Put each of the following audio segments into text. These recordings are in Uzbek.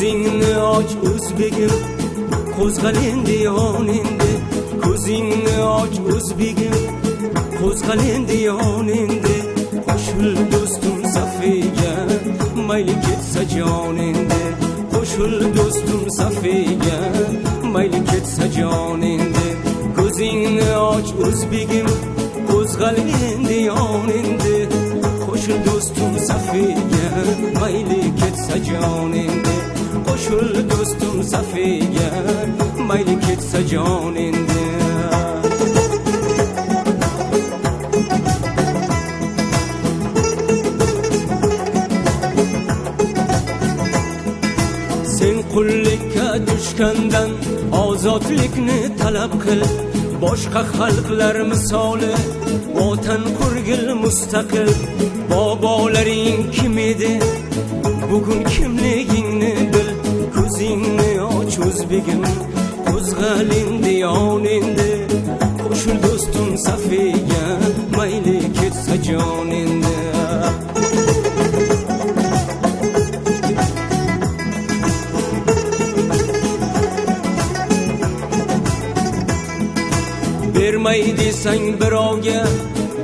Ko'zingni och o'zbegim, qo'zg'al endi, yon endi. Ko'zingni och o'zbegim, qo'zg'al endi, yon endi. Qo'shil do'stim safiga, mayli ketsa jon endi. Qo'shil do'stim safiga, mayli ketsa jon endi. Ko'zingni och o'zbegim, qo'zg'al endi, yon endi. Qo'shil do'stim safiga, mayli ketsa jon endi. Qo'shil do'stim safiga, mayli ketsa jon endi. Sen qullikka tushgandan ozodlikni talab qil. Boshqa xalqlar misoli vatan qurgil mustaqil. Bobolaring kim edi, bugun kimligingni bil. Ko'zingni och o'zbegim, qo'zg'al endi, yon endi. Qo'shil do'stim safiga, mayli ketsa jon endi. Bermay desang birovga,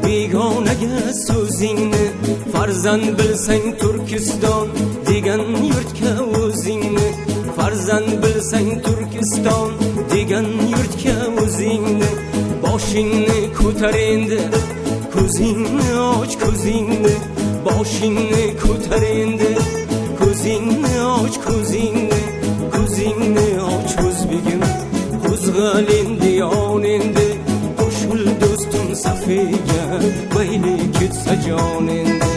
begonaga so'zingni. Farzand bilsang Turkiston degan yurtga o'zingni. Farzand bilsang Turkiston degan yurtga o'zingni. Boshingni ko'tar endi, ko'zingni och, ko'zingni. Boshingni ko'tar endi, ko'zingni och, ko'zingni. Ko'zingni och o'zbegim, qo'zg'al endi, yon endi. Qo'shil do'stim safiga, mayli ketsa jon endi.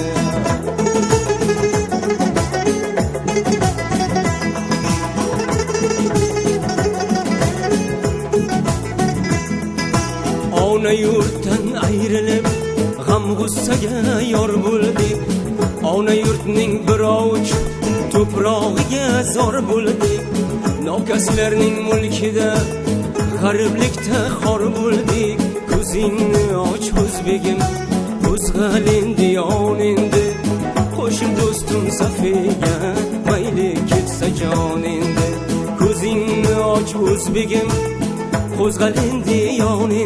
Ona yurtdan ayrilib g'am g'ussaga yor bo'ldik. Ona yurtning bir ovuch tuprog'iga zor bo'ldik. Nokaslarning mulkida g'ariblikda xor bo'ldik. Ko'zingni och o'zbegim, qo'zg'al endi, yon endi. Qo'shil do'stim safiga, mayli ketsa jon endi. Ko'zingni och o'zbegim, qo'zg'al endi, yon endi.